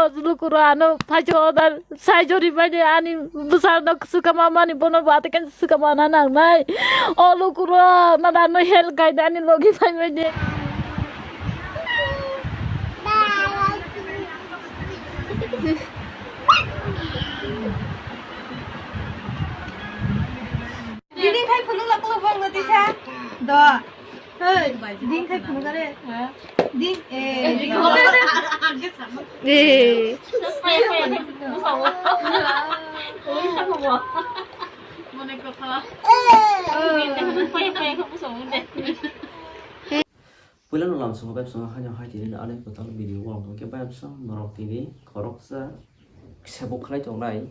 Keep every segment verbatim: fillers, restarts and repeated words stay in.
Lukuro ano phaikhe order sai jori bai de ani bwsarno swkama mani bono bo atwkhe swkama na nangnai. O lukuro na ano help khai de ani logi phai bai de. Dini khai phunuk la kolo bong no tisa. Do. Hey, ding khai phunuk are. Ding, eh, ding. Eh. Puila no lamsongo bebsongo haino hai tini ani kwtal video o hwnkhe bebsong norok tini khoroksa. Sebuk khlai tongnai.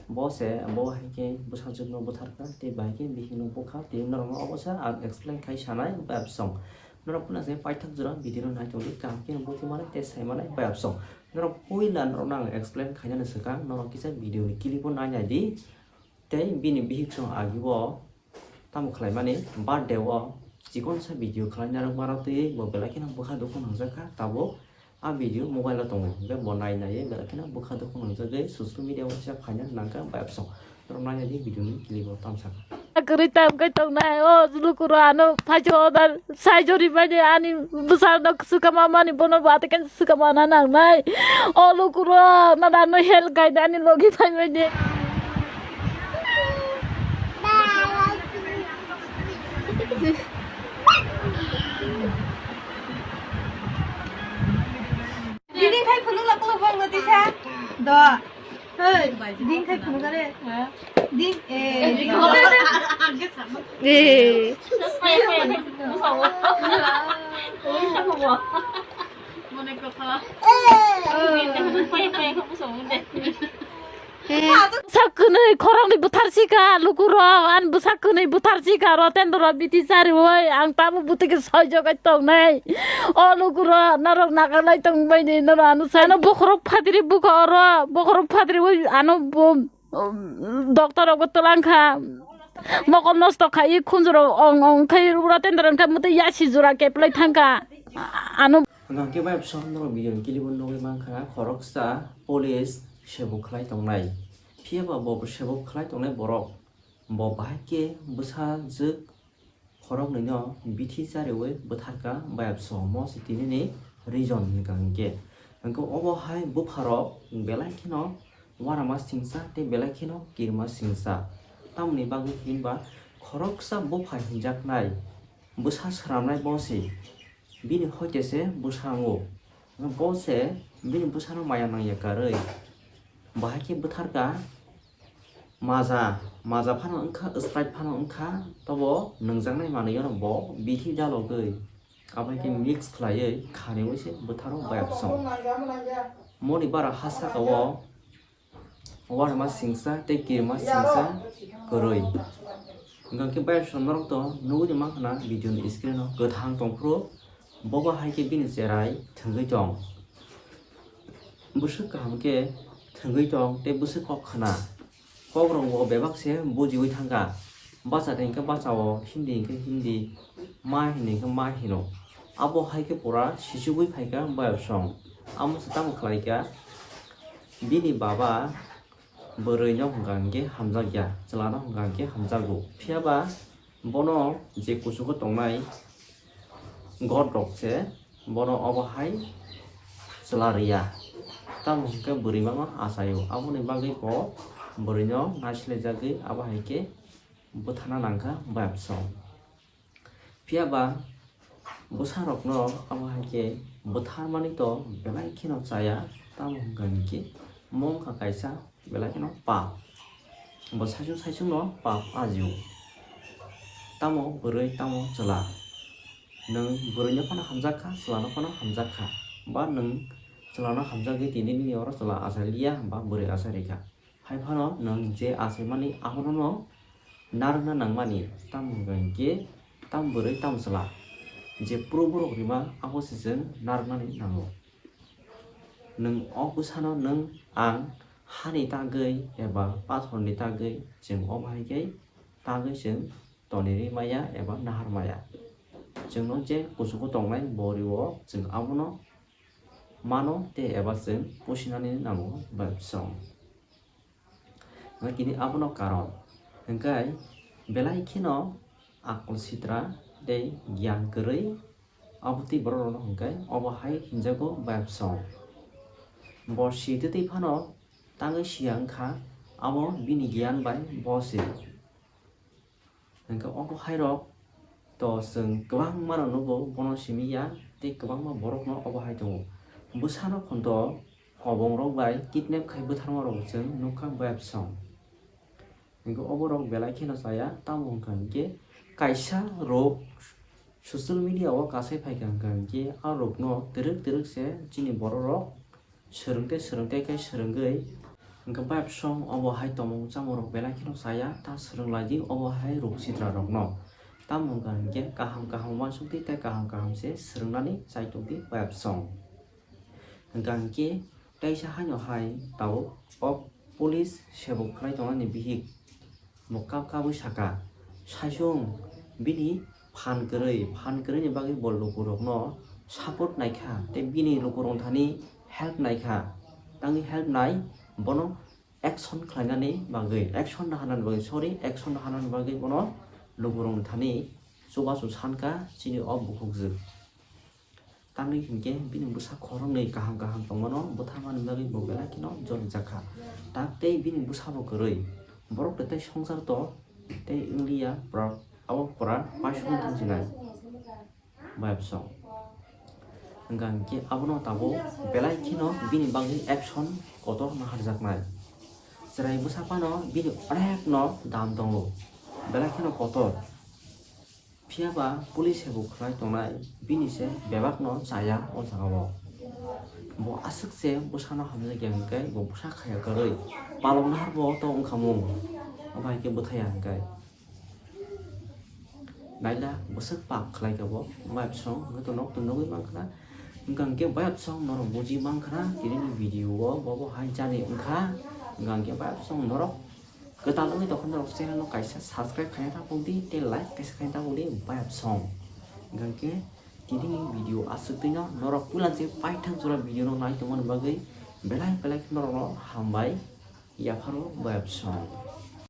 Bo se, bo hai khe bwsajwkno bwtharkha, tei bai khe bihikno bukha, tei norokno obo se ang explain khai sanai, bai absong. Norok phano se paithak jora video no nai tongdi, kaham khe buji manai tei sai manai, bai absong. Norok puila norokno ang explain khainani swkang, norok kisa video ni clip o nai nai di. Tei bini bihik song agi o tamo khlaimani birthday o chikonsa video khlaina rwkma rok twi bo belai kheno bwkha dukhu nangjakha tabuk. A video mobile o tongo, hwnkhe bo nai naiwi belai kheno bwkha dukhu nwngjagwi social media o kisa phaina nangkha bai absong. Norok nai nai di video ni clip o tamsa kha. Kwrwi tam kai tongnai, o lukuro ano phaikhe order sai jori bai de ani bwsarno swkama mani bono bo atwkhe swkama na nangnai. O lukuro na ano help khai de ani logi phai bai de. Dini khai phunuk la kolo bong no tisa. Do. Hey, ding khai phunuk are. Ding, eh, ding. Eh. Bwsak kwnwi khoroknwi bwtharsikha lukurok, ani bwsak kwnwi bwtharsikha ro tendoro biti chariwi, ang tamo bwtwkhe soijogai tongnai. O lukurok norok nakarlai tongbaini norok ano sa, ano bokhorok phatiri bukha oro, bokhorok phatiriwi ano bo, um, doctor rokbo twlangkha. Mokol nosto khai khunjurok ong ong khai ro tendoro wngkha mwtwi yasi jora keplai thangkha. Ano. Hwnkhe bai bwswk norok video ni clip o nugwi mankha khoroksa police sebuk khlai tongnai. Phiya ba bo sebuk khlai tongnai borok bo bahai khe bwsajwk khoroknwi no bithi chariwi bwtharkha bai bwswk mo se tini ni reason hwnkha hwnkhe. Hwnkhe obo hai bupharok belai kheno uanama singsa tei belai kheno kirima singsa. Tamoni bagwi hinba khoroksa bupha hinjaknai bwsa swnamnai bo se. Bini hoite se bwsa wngo. Bo se bini bwsano maya nangya karwi. Bahai khe bwtharkha maja, maja phano wngkha, Sprite phano wngkha, tobo nwngjaknai manwi oro bo bithi dalogwi. Abo hai khe mix khlaiwi khaniwi se bwtharo bai absong. Moni bara ha saka o. Uanama singsa tei kirima singsa kwrwi. Hwnkhe bai song norok to nugwi mankha na video ni screen o kwthang tongphuru, bobo hai khe bini cherai thwngwi tong. Bwswk kaham khe thwngwi tong tei bwswk kok khna. Kok rok bo bebak se bujiwi thangkha. Bacha de hwnkhe bacha o, Hindi hwnkhe Hindi, ma hini hwnkhe ma hino. Abo hai khe pura sichugwi phaikha bayapsong. Amo se tamo khlaikha, bini baba bwrwi no hwnkha hwnkhe hamjakya, chwla no hwnkha hwnkhe hamjago. Phiya ba bono je kuchugo tongnai god rok se bono obo hai chwla rwya. Tamo hwnkhe bwrwi mano achaio, aboni bagwi bo bwrwi no naislai jagwi abo hai khe bwthana nangkha bayapsong. Phiya ba bwsa rokno abo hai khe bwtharmani to belai kheno chaya, tamo hwnkha hwnkhe mungkha kaisa belai kheno pap. Bo saichung saichung no pap ajio. Tamo bwrwi tamo chwla. Nwng bwrwi no phano hamjak kha, chwla no phano hamjak kha. Ba nwng chwla no hamjagwi tini nini oro chwla achai liya ba bwrwi achai rikha. Hai phano nwng je achaimani abono no narwkna nangmani, tamo hwnkha hwnkhe tamo bwrwi tamo chwla je puro borok rima abo se chwng narwknani nango. Nwng o bwsano nwng ang hani tagwi eba pathorni tagwi chwng o bahai khe tagwi chwng tonirwi maya eba nahar maya. Chwngno je kuchugo tongnai bo rio chwng abono mano tei eba chwng pusinani nango bayapsong. Hwnkhe tini abono karon hwnkhe belai kheno akol sitra tei giyan kwrwi abotwi borok rokno hwnkhe obo hai hinjago bayapsong. Bo sitwtwi phano tangwi siya wngkha abo bini giyan bai bo se. Hwnkhe obo hairok to chwng kwbangma rok nugo bono simi ya tei kwbangma borokno obo hai tongo. Bwsano khonto kobongrok bai kidnap khai bwtharma rok chwng nukha bayapsong. Hwnkhe oborok belai kheno chaya tamo wngkha hinkhe kaisa rok social media o kasai phaikha wngkha hinkhe a rokno twrwk twrwk se chini borok rok swrwng tei swrwng tei khe swrwngwi hwnkhe bayapsong obo hai tongmung chamungrok belai kheno chaya ta swrwng laidi obo hai ruk sitra rokno. Tamo wngkha hinkhe kaham kaham uansukdi tei kaham kaham se swrwngnani chai tongdi bayapsong. Hwnkha hinkhe teisa haino hai tabuk o police sebuk khlai tongnani bihik. Bo kap kabwi saka, "Saichung, bini phan kwrwi, phan kwrwini bagwi bo lukurokno support naikha tei bini lukurok thani help naikha, tangwi help nai bono action khlainani bagwi, action naharnani bagwi, sorry, action naharnani bagwi bono lukurok thani chubachu sankha chini o bukhukjwk." Tamni hinkhe bini bwsa khoroknwi kaham kaham tongmano bwtharmani bagwi bo belai kheno joli jakha. Tak tei bini bwsabo kwrwi. Borok tei tei swngchar to tei wngliya pura abo pura paisukni thangsinai. Bayapsong. Hwnkha hinkhe abono tabuk belai kheno bini bagwi action kotor naharjaknai. Chwrai bwsa phano bini onekno dam tongo. Belai kheno kotor. Phiya ba police se bo khlai tongnai, bini se bebak no chaya o jaga o. Bo aswk se bwsa no hamjakya hinkhe bo bwsa khaya kwrwi palok nahar bo to wngkha mung. Obo hai khe bwthaiya hinkhe. Naila bwswk pap khlai kha bo, bayapsong hwnkhe to nok to nugwi mankha. Hwnkha hinkhe bayapsong norok buji mankha tini ni video o bo bo hai jani wngkha. Hwnkha hinkhe bayapsong norok kwtal wngwi tongkha norok channel no kaisa subscribe khaina ta pokdi tei like kaisa khaina ta pokdi bayapsong. Hwnkhe tini ni video aswk twi no norok puila je paithak jora video no nai tongmani bagwi belai belai khe norok no hambai yapharo bayapsong.